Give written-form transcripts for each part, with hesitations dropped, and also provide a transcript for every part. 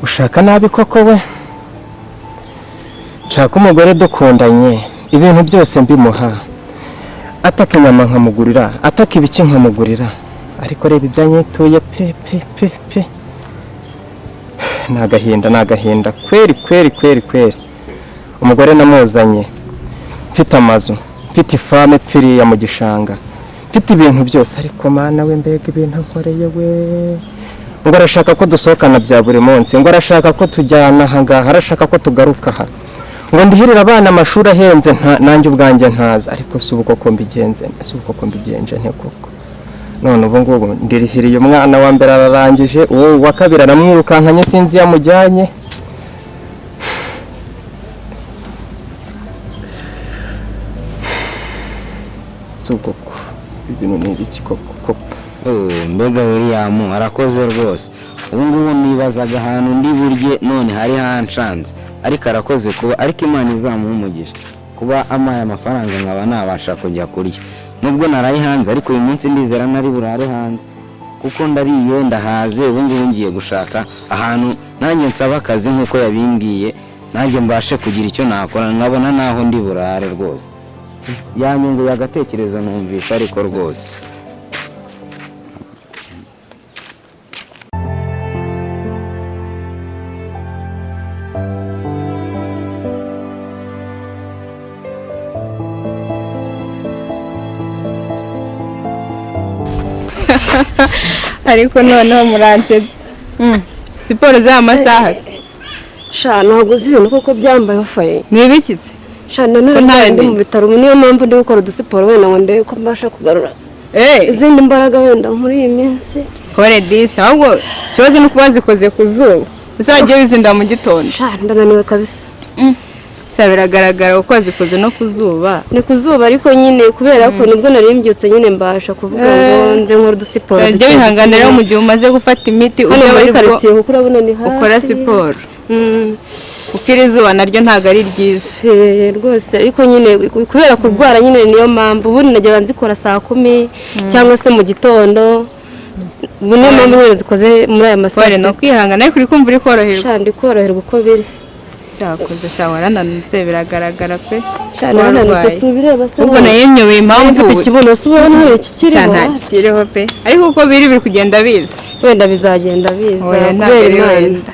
Ushaka nabi koko we. Nshaka umugore dukundanye, ibintu byose mbimuha, ataka inyama nkamugurira, ataka ibiki nkamugurira, ariko reba ibyanyituye pe pe pe pe. Ni agahinda, ni agahinda kweri kweri kweri kweri. Umugore namuzanye mfite amazu, mfite ifamu ipfiriya mu gishanga, mfite ibintu byose, ariko mana we, mbega ibintu ankoreye we. Ngo arashaka ko dusohokana bya buri munsi, ngo arashaka ko tujyana aha ngaha, arashaka ko tugaruka aha, ngo ndihirire abana amashuri ahenze, nanjye ubwanjye ntazi. Ariko si ubu koko mbigenze, si ubu koko mbigenje nte koko? None ubu ngubu ndirihiriye umwana wa mbere ararangije, uwo wa kabiri aramwirukankanye, sinzi iyo amujyanye. Si ubu koko ibintu ni ibiki koko koko? Oh, mbega William arakoze rwose. Ubu ngubu nibazaga ahantu ndi burye, none hari hanshanze, ariko arakoze kuba, ariko Imana izamuha umugisha kuba amaye amafaranga nkaba nabasha kujya kurya, nubwo naraye hanze, ariko uyu munsi ndizera nari burare hanze kuko ndariye ndahaze. Ubu ngubu ngiye gushaka ahantu nanjye nsaba akazi nk'uko yabimbwiye, nanjye mbashe kugira icyo nakora nkabona naho ndi burare rwose. Yanyunguye agatekerezo numvisha ariko rwose. Ariko noneho muransetse. Siporo z'aya masaha se? Sha, ntabwo uzi ibintu koko byambayeho faye. Ni ibiki se? Sha, nanone ndi mu bitaro ubu, niyo mpamvu ndi gukora udusiporo wenda ngo ndebe ko mbasha kugarura izindi mbaraga wenda muri iyi minsi. Kore disi, ahubwo ikibazo ni ukuba zikoze ku zuba, uzajya wizinda mu gitondo. Sha, ndananiwe kabisa. Sha, biragaragara kuko wazikoze no ku zuba. Ni ku zuba, ariko nyine kubera ko nibwo nari mbyutse nyine mbasha kuvuga ngo nze nkora udusiporo. Uzajya wihangana rero mu gihe umaze gufata imiti, hano ujye muri aribwo karitsiye kuko urabona ni hafi. ukora siporo, kuko iri zuba naryo ntabwo ari ryiza. Rwose, ariko nyine kubera kurwara nyine niyo mpamvu ubundi najyaga nzikora saa 10 cyangwa se mu gitondo, ubu niyo mpamvu nyine zikoze muri aya masaha. Kore, ni ukwihangana, ariko uri kumva uri koroherwa? Sha, ndi koroherwa uko biri. Cyakoze sha, warananutse biragaragara pe. Sha, narananutse, si ubireba se? Ubwo nayo nyobeye impamvu. Mfite ikibuno, si ubona hari ikikiriho? Sha, nta kikiriho pe, ariko uko biri biri kugenda biza. Wenda bizagenda biza Oya, ntabwo kubera ari Imana. wenda.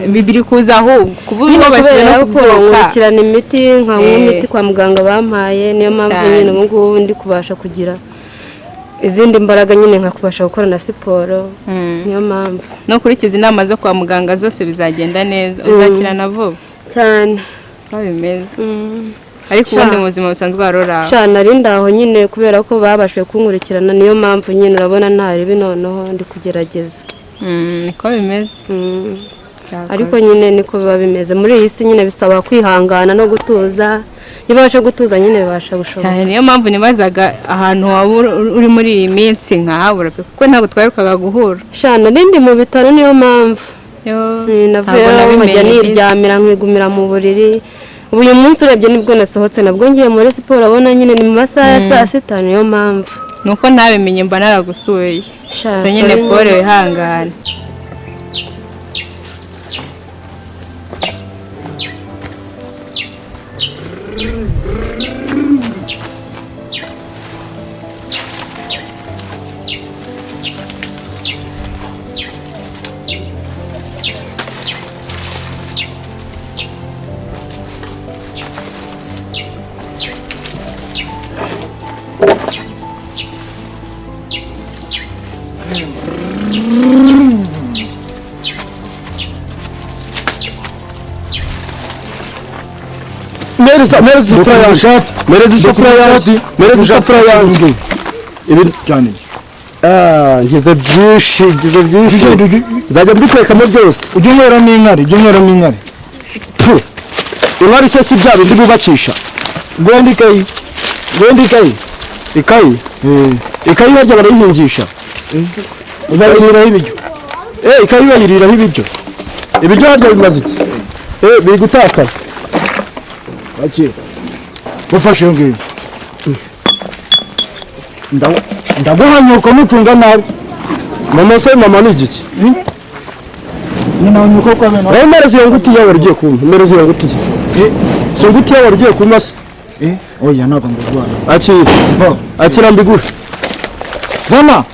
Biri kuza ahubwo kuba Nyine ubwo bashyize kubera no ko kubyuka. nkurikirana imiti, nkanywa imiti kwa muganga bampaye, niyo mpamvu Cyane. nyine ubu ngubu ndi kubasha kugira izindi mbaraga nyine nkakubasha gukora na siporo, niyo mpamvu. No kurikiza inama zo kwa muganga zose bizagenda neza, uzakira na vuba. Cyane. Uko bimeze, ariko ubundi mu buzima busanzwe warora? Sha, nari ndaho nyine kubera ko babashije kunkurikirana, niyo mpamvu nyine urabona ntaribi, noneho ndi kugerageza. Niko bimeze. Cyakoze. Ariko nyine niko biba bimeze muri iyi si nyine, bisaba kwihangana no gutuza, iyo ubasha gutuza nyine bibasha gushoboka. Cyane, niyo mpamvu nibazaga ahantu waba uri muri iyi minsi nkahabura pe, kuko ntabwo twaherukaga guhura. Sha, nari ndi mu bitaro niyo mpamvu. Yo, Navuyeyo ntabwo nkajya nabimenye. niryamira nkigumira mu buriri. Ubu uyu munsi urebye nibwo nasohotse, nabwo ngiye muri siporo, abona nyine ni mu masaha ya saa 6, niyo mpamvu. Nuko ntabimenye mba naragusuye. Sha, Gusa nyine sorry. pole, wihangane. Mereza, mereza isafuriya yanjye, mereza isafuriya yanjye, mereza isafuriya yanjye. Ibi cyane. Ah, ngize byinshi, ngize byinshi, nzajya mbitekamo byose. Ujye unyweramo inkari, ujye unyweramo inkari. Pfu, inkari se si bya bindi bubakisha? Ngwende ikayi. Wenda ikayi, ikayi, ikayi barya barayihingisha. Uzayiriraho ibiryo. Ikayi bayiriraho ibiryo? Ibiryo harya bimaze iki? Biri gutakara. Bakira, ufashe iyo ngiyo. Ndaguhanyuka mucunga nabi. Mama se, mama ni igiki? Nyina wa nyoko kwa bene. Wowe mpereza iyo ngutiya wari ugiye kumpa, mpereza iyo ngutiya. Si ingutiya wari ugiye kumpa se? Oya, ntabwo ndurwaye. Akira. Akira mbigure. Zana.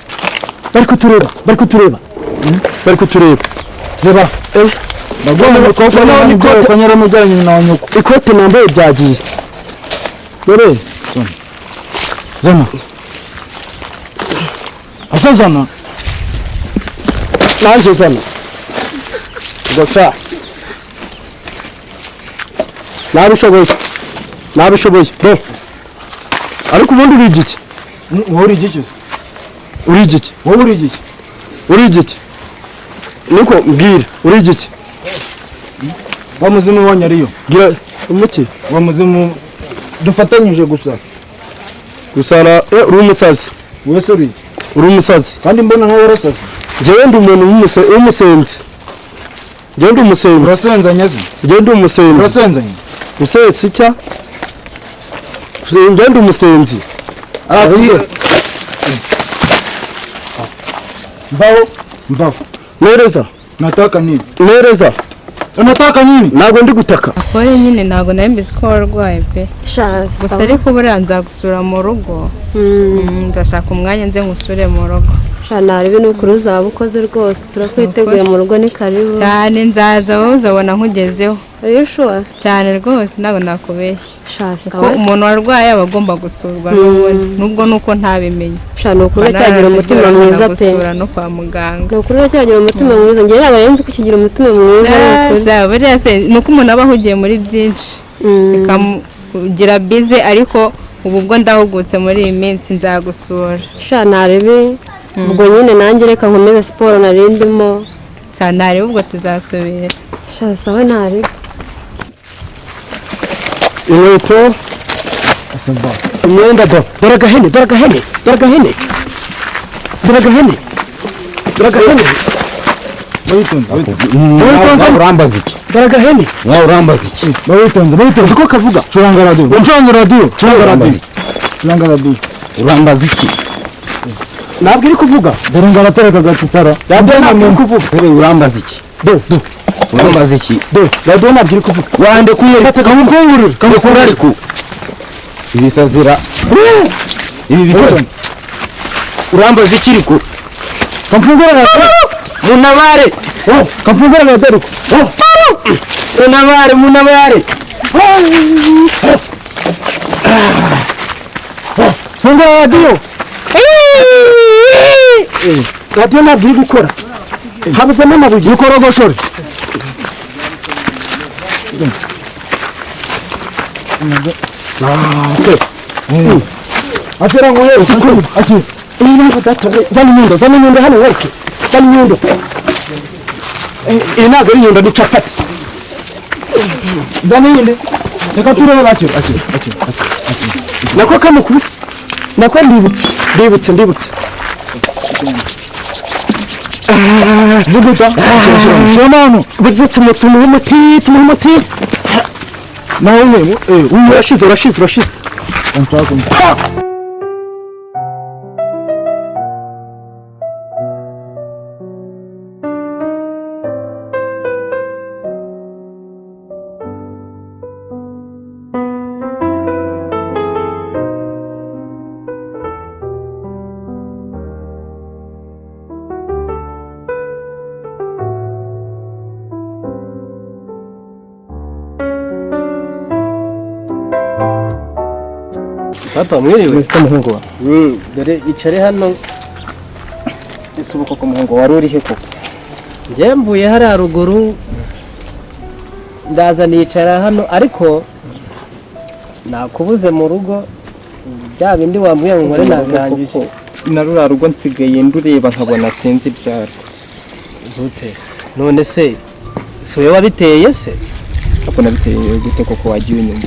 Bari kutureba, bari kutureba. Bari kutureba. Zeba. Ndagomba Ikote nyoko ikote kwa nyiramubyara nyina wa nyoko. Ikote nambaye byagiye. Dore. Zana. Asa zana. Nanjye zana. Gosha. Nabishoboye. Nabishoboye. Do. Ariko ubundi uri igiki? Wowe uri igiki? Uri igiki? Wowe uri igiki? Uri igiki? Niko mbwira, uri igiki? Wa muzimu wa nyariyo. Gira umuki. Wa muzimu dufatanyije gusa. Gusara uri umusazi. Wese uri iki? Uri umusazi. Kandi mbona nkawe warasaze. Njyewe ndi umuntu w'umusenzi. Njyewe ndi umusenzi. Urasenzanye se? Njyewe ndi umusenzi. Urasenzanye? Usenzi icya? Njyewe ndi umusenzi. Mvaho, mvaho. Nereza. Nataka nini? Nereza. Unataka nini? Ntabwo ndi gutaka. Akore nyine ntabwo nari mbizi ko warwaye pe. Sha, Gusa sawa. ariko buriya nzagusura mu rugo. Nzashaka umwanya nze ngusure mu rugo. Sha, narebe n'ukuri uzaba ukoze rwose, turakwiteguye mu rugo, ni karibu. Cyane nzaza wowe uzabona nkugezeho. Are you sure? Cyane rwose ntabwo nakubeshya. Sha, Kuko sawa. umuntu warwaye aba agomba gusurwa n'ubundi, nubwo nuko ntabimenye. Sha, ni ukuri uracyagira umutima mwiza pe. Gusura no kwa muganga. Ni ukuri uracyagira umutima mwiza, njyewe ntabwo nzi ko ukigira umutima mwiza, ni ukuri. Sha, buriya se ni uko umuntu aba ahugiye muri byinshi bikamugira bize, ariko ubu bwo ndahugutse muri iyi minsi nzagusura. Sha, narebe ubwo nyine nanjye reka nkomeze siporo nari ndimo. Sha, narebe ubwo tuzasubira. Sha, sawa narebe. Inkweto. Imyenda do. Dore agahene, dore agahene, dore agahene. Dore agahene. Dore agahene. Witonze, witonze. Witonze. Urambaza iki? Dore agahene. Nawe urambaza iki? Witonze, witonze. Uko kavuga? Curanga radiyo. Ucuranga radiyo. Curanga radiyo. Curanga radiyo. Urambaza iki? Ntabwo iri kuvuga. Dore ngo aratereka agacupara. Radiyo ntabwo iri kuvuga. Dore urambaza iki? Do, do. Urambaza iki? Do, radiyo ntabwo iri kuvuga. Wande kuyereka. Kamufungurire. Kamukura ariko. Ibisazira. Ibi bisazi. Urambaza iki ariko? Kamufungurire radiyo. Munabare. Kamufungurire radiyo ariko. Munabare, munabare. Fungura radiyo. Radiyo ntabwo iri gukora. Habuzemo amabuye. Yikorogoshore. Atera ngo yewe. Ati. Iyi ntabwo data. Zana inyundo, zana inyundo hano wereke. Zana inyundo. Iyi ntabwo ari inyundo, ni capati. Zana iyindi. Reka turebe akira, akira, akira. Nako kamukuru. Nako ndibutse, ndibutse, ndibutse. Vuguta. Shyiramo hano. Bivutse mu tumuhe umuti, tumuhe umuti. Nawe umwe. Urashize, urashize, urashize. Umutaka. Papa mwiriwe. Mr. Muhungu wa. Dore icare hano. Ese ubu koko muhungu wari uri he koko? Njye mvuye hariya haruguru ndaza nicara hano, ariko nakubuze mu rugo, bya bindi wambwiye ngo nkore nabirangije. Na ruriya rugo nsigaye ndureba nkabona sinzi ibyarwo. Gute? None se si wowe wabiteye se? Ntabwo nabiteye gute koko wagiye unyuma?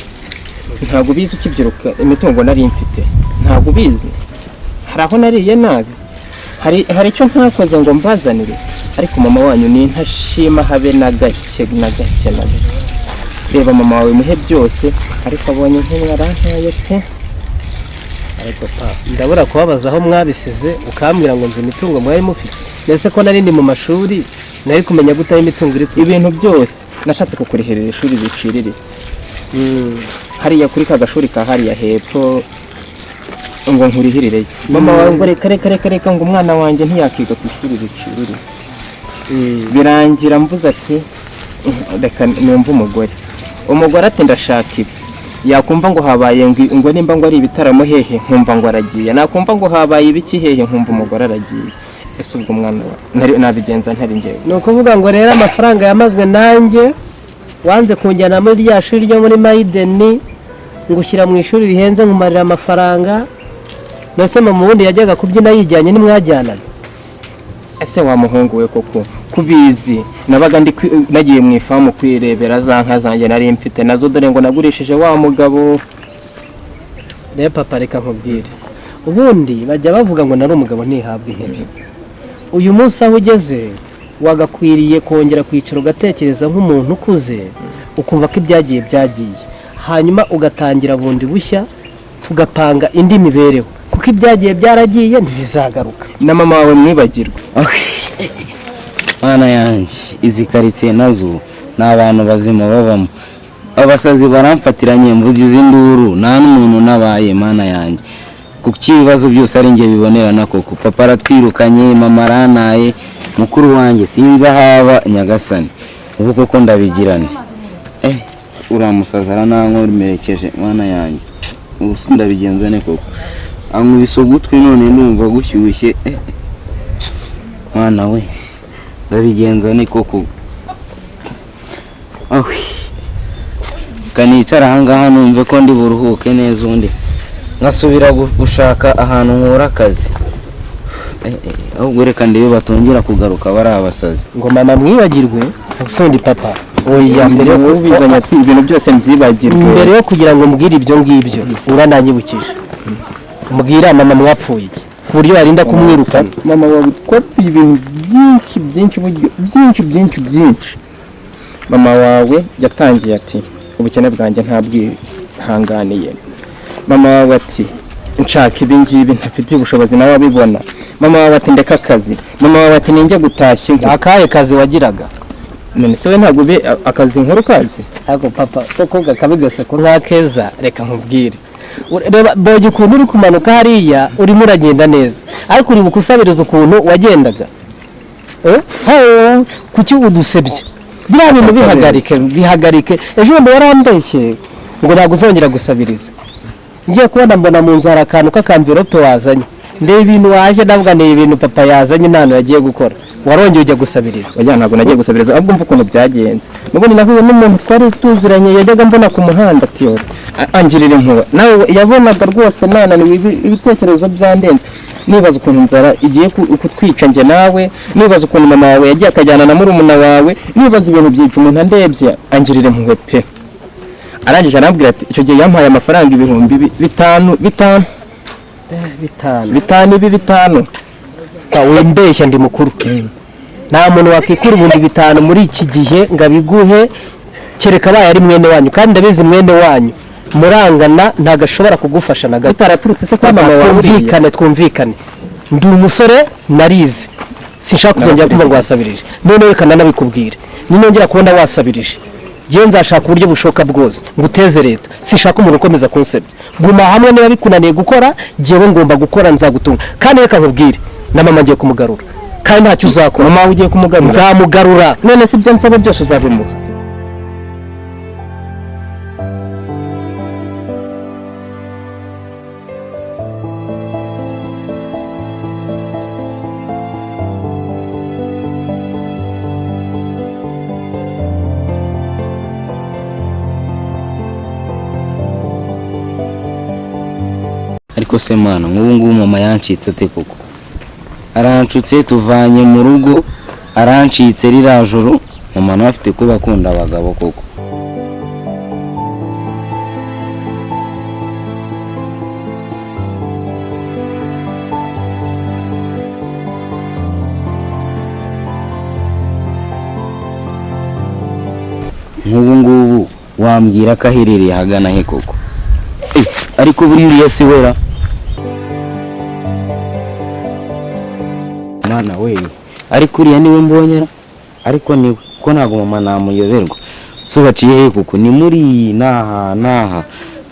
Ntabwo ubizi ukibyiruka imitungo nari mfite. Ntabwo ubizi. Hari aho nariye nabi. Hari icyo ntakoze ngo mbazanire, ariko mama wanyu ni intashima habe na gake na gake na gake. Reba mama wawe muhe byose, ariko abonye nk'umwe arantaye pe. Ariko pa, ndabura kubabaza aho mwabisize ukambwira ngo nzi imitungo mwari mufite. Ndetse ko nari ndi mu mashuri Nari kumenya gute aho imitungo iri kujya? Ibintu byose nashatse kukurihirira ishuri riciriritse hariya kuri ka gashuri ka hariya hepfo, ngo nkurihirireyo. Mama wawe ngo reka reka reka reka, ngo umwana wanjye ntiyakiga ku ishuri riciriritse. Birangira mvuze ati reka numve umugore. Umugore ati ndashaka ibi, yakumva ngo habaye ngo nimba ngo ari ibitaramo hehe, nkumva ngo aragiye, nakumva ngo habaye ibiki hehe, nkumva umugore aragiye. Ese ubwo umwana nabigenza ntari njyewe? Ni ukuvuga ngo rero amafaranga yamazwe nanjye wanze kunjyana muri rya shuri ryo muri Mayideni, ngushyira mu ishuri rihenze, nkumarira amafaranga. Mbese mama ubundi yajyaga kubyina yijyanye, ntimwajyanana? Ese wa muhungu we, koko kubizi nabaga ndi nagiye mu ifamu kwirebera za nka zanjye nari mfite nazo, dore ngo nagurishije wa mugabo. Rero papa, reka nkubwire, ubundi bajya bavuga ngo nari umugabo ntihabwa intebe. Uyu munsi aho ugeze wagakwiriye kongera kwicara ugatekereza nk'umuntu ukuze, ukumva ko ibyagiye byagiye, hanyuma ugatangira bundi bushya, tugapanga indi mibereho, kuko ibyagiye byaragiye ntibizagaruka. Na mama wawe mwibagirwe. Mana yanjye, izi karitsiye nazo ni abantu bazima babamo? Abasazi baramfatiranye, mvuga izi nduru, nta n'umuntu nabaye. Mana yanjye, kuki ibibazo byose ari njye bibonerana koko? Papa aratwirukanye, mama arantaye, mukuru wanjye sinzi aho aba. Nyagasani, ubu koko ndabigirane? Eh, uriya musazi aranankomerekeje. Mana yanjye, ubu se ndabigenza ne koko? Ankubise ugutwi none ndumva gushyushye. Eh, mwana we, ndabigenza ni koko? Awe, kanicara ahangaha numve ko ndi buruhuke neza, undi nkasubira gushaka ahantu nkura akazi. Eh, eh, ahubwo reka ndebe batongera kugaruka bari abasazi. Ngo mama mwibagirwe? Usundi papa, oya, mbere yo Ubizanye ati ibintu byose mbyibagirwe. Mbere yo kugira ngo mbwire ibyo ngibyo, urananyibukije, mbwira, mama mwapfuye iki ku buryo warinda kumwirukana? Mama wawe twapfuye ibintu byinshi byinshi, buryo byinshi byinshi byinshi. Mama wawe yatangiye ati ubukene bwanjye ntabwihanganiye. Mama wawe ati nshaka ibi ngibi ntafitiye ubushobozi, nawe abibona. Mama wawe ati ndeka akazi. Mama wawe ati ninjye gutashya inkwi. Akahe kazi wagiraga? None se we ntabwo ube akazi nkuru kazi? Ariko papa, koko gakabi gaseko nk'akeza. Reka nkubwire, reba boge ukuntu uri kumanuka hariya, urimo uragenda neza, ariko uri bukusabiriza ukuntu wagendaga. Eh? Hayo, kuki udusebye? Biriya bintu bihagarike, bihagarike. Ejo bundi warambeshye ngo ntabwo uzongera gusabiriza. Ngiye kubona mbona mu nzu hari akantu k'akamvirope wazanye, ndeba ibintu waje, ndavuga ni ibintu papa yazanye, nta hantu yagiye gukora. Warongeye ujya gusabiriza. Oya, ntabwo nagiye gusabiriza, ahubwo mva ukuntu byagenze. Nubundi nahuye n'umuntu twari tuziranye, yajyaga mbona ku muhanda, ati yo angirira impuhwe. Nawe yabonaga rwose nananiwe, ibitekerezo byandenze, nibaza ukuntu inzara igiye kutwica njye nawe, nibaza ukuntu mama wawe yagiye akajyana na murumuna wawe, nibaza ibintu byinshi. Umuntu andebye angirira impuhwe pe. Arangije arambwira ati, icyo gihe yampaye amafaranga ibihumbi bitanu bitanu. 5? 5, ibi 5. Wembeshya, ndi mukuru. Nta muntu wakikura 5000 muri iki gihe ngo abiguhe, kereka abaye ari mwene wanyu, kandi ndabizi mwene wanyu murangana, ntabwo ashobora kugufasha na gato. Bitaraturutse se kwa mama wawe uriya? Twumvikane, twumvikane. Ndi umusore, narize, sinshaka kuzongera kumva ngo wasabirije. None reka nanabikubwire, ninongera kubona wasabirije, njyewe nzashaka uburyo bushoboka bwose nguteze leta. Sinshaka umuntu ukomeza kunsebya. Guma hamwe niba bikunaniye gukora, njyewe ngomba gukora, nzagutunga. Kandi reka nkubwire, na mama ngiye kumugarura, kandi ntacyo uzakora. Mama wawe ugiye kumugarura? Nzamugarura. None se ibyo nsaba byose uzabimuha? Ariko se mana, nk'ubu ngubu mama yancitse ate koko? Aranshutse, tuvanye mu rugo, arancitse ririya joro. Mama nawe afite kuba akunda abagabo koko. Nk'ubu ngubu wambwira ko aherereye ahagana he koko? Eh, ariko buriya uriya si wera? Mwana we, ariko uriya niwe mbonyera. Ariko niwe, kuko ntabwo mama namuyoberwa. So baciye he? Kuko ni muri naha naha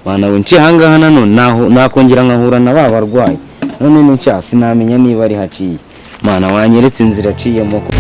bana we, nciye ahangaha nanone naho nakongera nkahura na ba barwayi. None ni nshya, sinamenya niba ari haciye. Mana, wanyeretse inzira aciyemo ko.